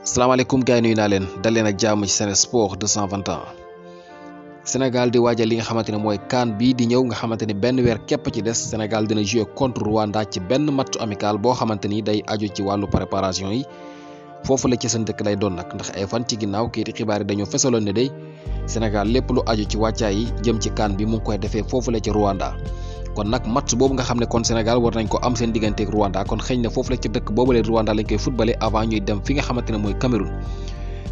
salaamaaleykum gars yi nuyu naa leen dal leen ak jàmm ci Sen Sport 221 Sénégal di waajal li nga xamante ne mooy CAN bii di ñëw nga xamante ni benn weer képp ci des Sénégal dina jouer contre Rwanda ci benn match amical boo xamante ni day aju ci wàllu préparation yi foofu la ci seen dëkk lay doon nag ndax ay fan ci ginnaaw kii di xibaar yi dañoo fesaloon ne day Sénégal lépp lu aju ci wàccaay yi jëm ci CAN bi mu ngi koy defee foofu la ci Rwanda. kon nag match boobu nga xam ne kon Sénégal war nañ ko am seen digganteeg Rwanda kon xëy na foofu la ci dëkk boobu leen Rwanda lañ koy footballé avant ñuy dem fi nga xamante ne mooy Cameroun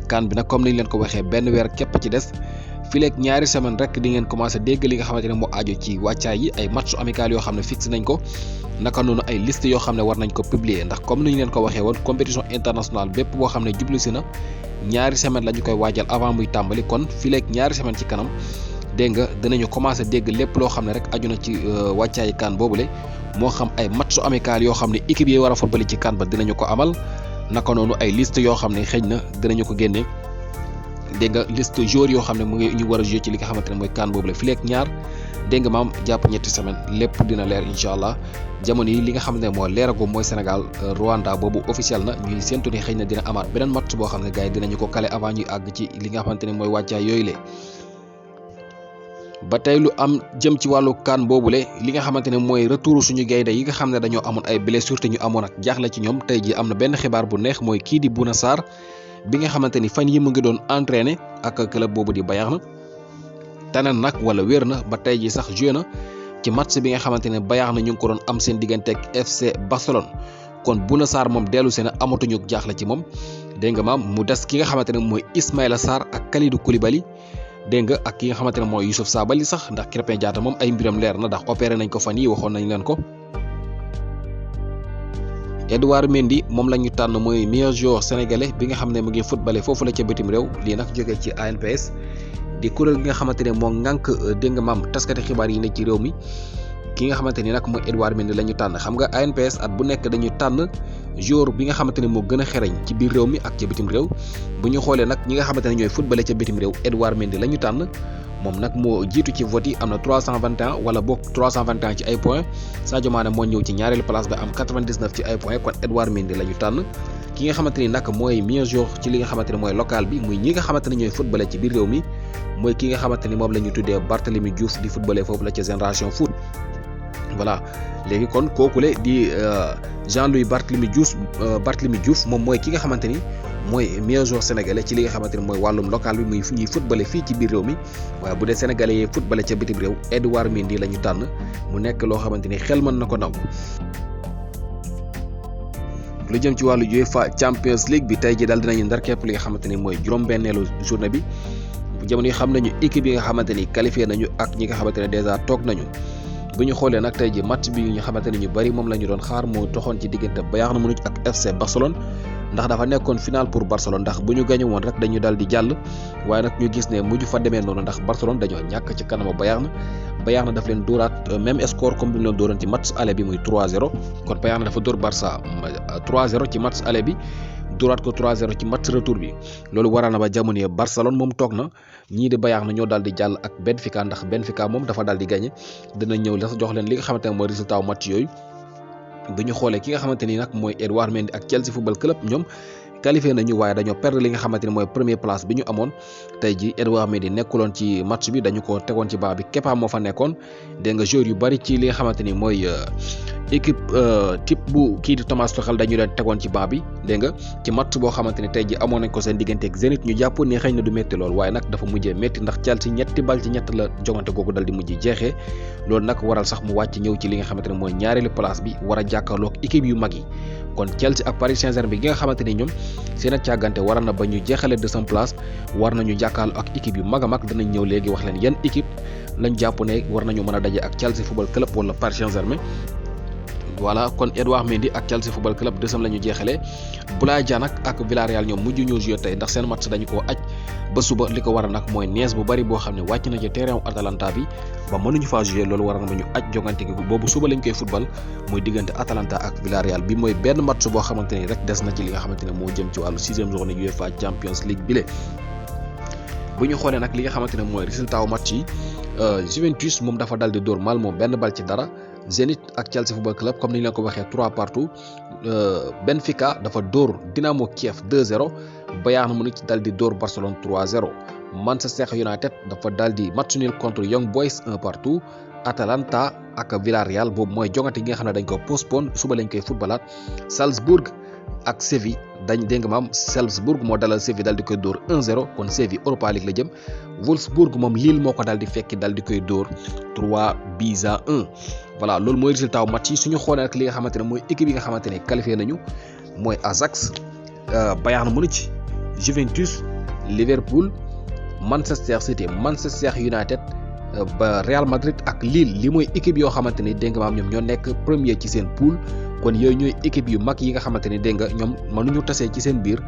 CAN bi nag comme niñ leen ko waxee benn weer képp ci des fileeg ñaari semaine rek di ngeen commencé dégg li nga xamante ne moo aju ci wàccaay yi ay match amical yoo xam ne fixé nañ ko naka noonu ay liste yoo xam ne war nañ ko publier ndax comme niñ leen ko waxee woon compétition internationale bépp boo xam ne jublu si na ñaari semaine la ñu koy waajal avant muy tàmbali kon fileeg ñaari semaine ci kanam dégg nga dinañu commencé dégg lépp loo xam ne rek aju na ci wàccaayi CAN boobule moo xam ay match amical yoo xam ne équipe yi war a football ci CAN ba dinañu ko amal naka noonu ay liste yoo xam ne xëy na dinañu ko génne dégg nga liste joueurs yoo xam ne mu ngi ñu war a jouer ci li nga xamante ne mooy CAN boobule fileeg ñaar dégg nga maam jàpp ñetti semaine lépp dina leer incha allah jamono yi li nga xam ne moo leeragum mooy Sénégal Rwanda boobu officiel na ñuy séntu ne xëy na dina amaat beneen match boo xam ne gars yi dinañu ko kale avant ñuy àgg ci li nga xamante ne mooy wàccaay yooyu le ba tey lu am jëm ci wàllu CAN boobule li nga xamante ne mooy retour suñu gaynde yi nga xam ne dañoo amoon ay blessure te ñu amoon ak jaaxle ci ñoom tey ji am na benn xibaar bu neex mooy kii di Bouna Sarr bi nga xamante ni fan yi mu ngi doon entraîné ak club boobu di Bayern tane nag wala wér na ba tey ji sax joué na ci match bi nga xamante ne Bayern ñu ngi ko doon am seen diggante ak FC Barcelone kon Bouna Sarr moom dellu si na amatuñu jaaxle ci moom dégg nga maam mu des ki nga xamante ne mooy Ismaïla Sarr ak Kalidou Koulibaly dégg nga ak ki nga xamante ne mooy Youssouf Sabaly sax ndax Krépin Diatta moom ay mbiram leer na ndax opéré nañ ko fan yi waxoon nañ leen ko. Edouard Mendy moom la ñu tànn mooy meilleur joueur sénégalais bi nga xam ne mu ngi footballé foofu la ca bitim réew lii nag jógee ci ANPS di kuréel gi nga xamante ne moo ŋànk dégg nga maam taskati xibaar yi ne ci réew mi ki nga xamante ni nag mooy Edouard Mendy la ñu tànn xam nga ANPS at bu nekk dañuy tànn joueur bi nga xamante ne moo gën a xereñ ci biir réew mi ak ca bitim réew bu ñu xoolee nag ñi nga xamante ne ñooy footballé ca bitim réew Edouard Mendy la ñu tànn moom nag moo jiitu ci vote yi am na 321 wala boog 321 ci ay points Sadio Mané moo ñëw ci ñaareelu place ba am 99 ci ay points kon Edouard Mendy la ñu tànn ki nga xamante ni nag mooy meilleur joueur ci li nga xamante ne mooy local bi muy ñi nga xamante ne ñooy footballé ci biir réew mi mooy ki nga xamante ni moom la ñu tuddee Barthélemy Diouf di footballé foofu la ca Génération Foot voilà léegi kon kookule di Jean-Louis Barthélemy Diouf moom mooy ki nga xamante ni mooy meilleur joueur sénégalais ci li nga xamante ni mooy wàllum local bi muy ñuy footballé fii ci biir réew mi waaye bu dee sénégalais yi footballé ca bitim réew Edouard Mendy la ñu tànn mu nekk loo xamante ni xel mën na ko nangu. lu jëm ci wàllu UEFA Champions League bi tey ji daal dinañu ndar képp li nga xamante ni mooy juróom-benneelu journée bi jamono yi xam nañu équipe yi nga xamante ni qualifié nañu ak ñi nga xamante ne déjà toog nañu. bu ñu xoolee nag tey ji match bi ñu xamante ne ñu bari moom la ñu doon xaar moo toxoon ci diggante Bayern Munich ak FC Barcelone ndax dafa nekkoon final pour Barcelone ndax bu ñu gañe woon rek dañu dal di jàll waaye nag ñu gis ne mujj fa demee noonu ndax Barcelone dañoo ñàkk ci kanamu Bayern daf leen dóoraat même score comme bi mu leen dóoroon ci match aller bi muy 3-0 kon Bayern dafa dóor Barça 3-0 ci match aller bi dóoraat ko 3-0 ci match retour bi loolu waral na ba jamono yi Barcelone moom toog na ñii di Bayern na ñoo daal di jàll ak Benfica ndax Benfica moom dafa daal di gagné dina ñëw la jox leen li nga xamante ne mooy résultat wu match yooyu bu ñu xoolee ki nga xamante ni nag mooy Edouard Mendy ak Chelsea Football Club ñoom qualifié nañu waaye dañoo perdre li nga xamante ni mooy première place bi ñu amoon tey ji Edouard Mendy nekkuloon ci match bi dañu ko tegoon ci baa bi Kepa moo fa nekkoon dégg nga joueur yu bari ci li nga xamante ni mooy équipe type bu kii di Thomas Tuchel dañu leen tegoon ci baa bi dégg nga ci match boo xamante ni tey ji amoon nañ ko seen diggante ak Zenit ñu jàpp ne xëy na du métti lool waaye nag dafa mujjee métti ndax Chelsea ñetti bal ci ñett la jongante googu dal di mujj jeexee loolu nag waral sax mu wàcc ñëw ci li nga xamante ne mooy ñaareelu place bi war a jàkkaarloog équipe yu mag yi kon Chelsea ak Paris Saint-Germain bi nga xamante ni ñoom seen ak càggante waral na ba ñu jeexalee deuxième place war nañu jàkkaarloo ak équipe yu mag a mag danañ ñëw léegi wax leen yan équipe lañ jàpp ne war nañu mën a daje ak Chelsea Football Club wala Paris Saint-Germain voilà kon Edouard Mendy ak Chelsea Football Club deuxième la ñu jeexalee Boulaye Dia nag ak Villarreal ñoom mujj ñoo joué tey ndax seen match dañu koo aj ba suba li ko waral nag mooy nees bu bari boo xam ne wàcc na ci terrain wu Atalanta bi ba mënuñu faa joué loolu waral na ba ñu aj jogante gi boobu suba lañ koy football muy diggante Atalanta ak Villarreal bi mooy benn match boo xamante ni rek des na ci li nga xamante ne moo jëm ci wàllu 6e journée UEFA Champions League bile. bu ñu xoolee nag li nga xamante ne mooy résultat wu match yi Juventus moom dafa dal di dóor Malmo benn bal ci dara Zenit ak Chelsea Football Club comme ni ñu leen ko waxee 3-3 Benfica dafa dóor Dynamo Kiev 2-0 Bayern Munich dal di dóor Barcelone 3-0 Manchester United dafa dal di match nul contre Young Boys 1-1 Atalanta ak Villarreal boobu mooy jongante gi nga xam ne dañ ko postpone suba lañ koy footballaat Salzbourg ak Séville dañ dégg nga maam Salzbourg moo dalal Séville dal di koy dóor 1-0 kon Séville Europa League la jëm Wolfsburg moom Lille moo ko dal di fekki dal di koy dóor 3-1 voilà loolu mooy résultat wu match yi suñu xoolee nag li nga xamante ne mooy équipe yi nga xamante ne qualifié nañu mooy Ajax Bayern Munich Juventus Liverpool Manchester City Manchester United ba Real Madrid ak Lille li mooy équipe yoo xamante ni dégg nga maam ñoom ñoo nekk premier ci seen poule kon yooyu ñooy équipe yu mag yi nga xamante ni dégg nga ñoom mënuñu tasee ci seen biir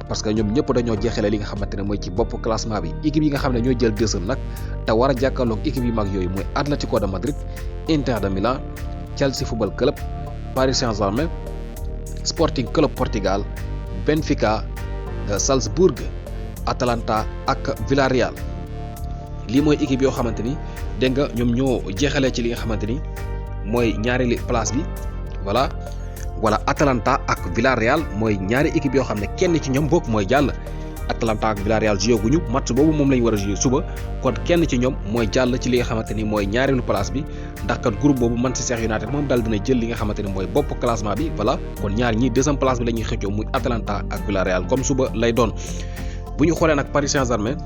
parce que ñoom ñëpp dañoo jeexale li nga xamante ne mooy ci bopp classement bi équipe yi nga xam ne ñoo jël deuxième nag te war a jàkkaarloog équipe yu mag yooyu mooy Atlético de Madrid Inter de Milan Chelsea Football Club Paris Saint-Germain Sporting Club Portugal Benfica Salzbourg Atalanta ak Villarreal lii mooy équipe yoo xamante ni dégg nga ñoom ñoo jeexalee ci li nga xamante ni mooy ñaareelu place bi voilà Atalanta ak Villarreal mooy ñaari équipe yoo xam ne kenn ci ñoom bokk mooy jàll Atalanta ak Villarreal joué guñu match boobu moom lañ war a joué suba kon kenn ci ñoom mooy jàll ci li nga xamante ni mooy ñaareelu place bi ndax kat groupe boobu Manchester United moom daal dina jël li nga xamante ni mooy bopp classement bi voilà kon ñaar ñii deuxième place bi la ñuy xëccoo muy Atalanta ak Villarreal comme suba lay doon bu ñu xoolee nag Paris Saint-Germain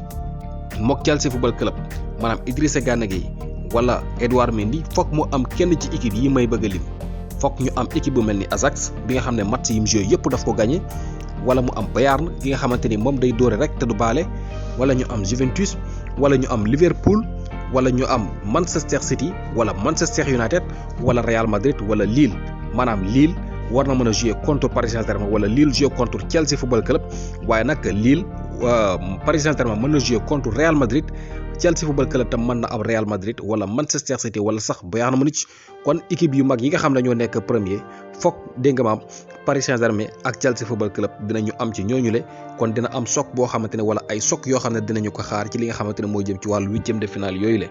mook Chelsea Football Club maanaam Idrissa Gana Gueye wala Edouard Mendy fokk mu am kenn ci équipe yi may bëgg a lim fokk ñu am équipe bu mel ni Ajax bi nga xam ne match yi mu joué yëpp daf ko gagné wala mu am Bayern gi nga xamante ni moom day dóore rek te du baale wala ñu am Juventus wala ñu am Liverpool wala ñu am Manchester City wala Manchester United wala Real Madrid wala Lille maanaam Lille war na mën a jouer contre Paris Saint-Germain wala Lille jouer contre Chelsea Football Club waaye nag Lille Paris Saint-Germain mën na jouer contre Real Madrid Chelsea Football Club tam mën na am Real Madrid wala Manchester City wala sax Bayern Munich kon équipe yu mag yi nga xam ne ñoo nekk premier fokk dégg nga maam Paris Saint-Germain ak Chelsea Football Club dinañu am ci ñooñu le kon dina am choc boo xamante ne wala ay choc yoo xam ne dinañu ko xaar ci li nga xamante ne moo jëm ci wàllu huitième de finale yooyu le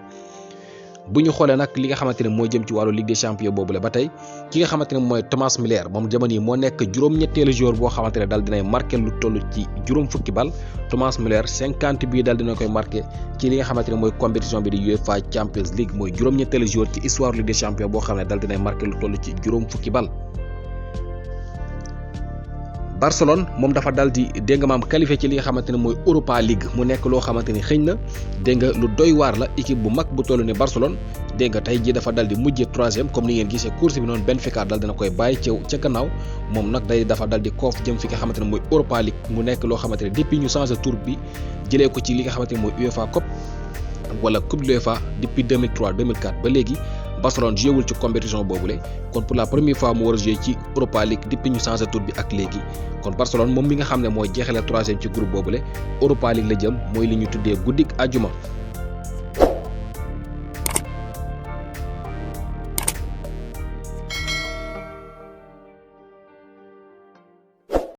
bu ñu xoolee nag li nga xamante ne moo jëm ci wàllu Ligue des Champions boobule ba tey ki nga xamante ne mooy Thomas Müller moom jamono yi moo nekk juróom-ñetteelu joueur boo xamante ne daal dinay marqué lu toll ci juróom fukki bal Thomas Müller 50 bii daal dina koy marqué ci li nga xamante ne mooy compétition bi di UEFA Champions League mooy juróom-ñetteelu joueur ci histoire Ligue des Champions boo xam ne daal dinay marqué lu toll ci juróom fukki bal. Barcelone moom dafa dal di dégg nga maam qualifié ci li nga xamante ne mooy Europa League mu nekk loo xamante ni xëñ na dégg nga lu doy waar la équipe bu mag bu toll ni Barcelone dégg nga tey jii dafa dal di mujjee troisième comme ni ngeen gisee course bi noonu Benfica dal dina koy bàyyi ca gannaaw moom nag dafa dal di koof jëm fi nga xamante ne mooy Europa League mu nekk loo xamante ne depuis ñu changé tour bi jëlee ko ci li nga xamante ne mooy UEFA Cup wala Coupe de l'UEFA depuis 2003 2004 ba léegi Barcelone joué wul ci compétition boobule kon pour la première fois mu war a joué ci Europa League depuis ñu changé tour bi ak léegi kon Barcelone moom mi nga xam ne mooy jeexale troisième ci groupe boobule Europa League la jëm mooy li ñu tuddee guddik àjjuma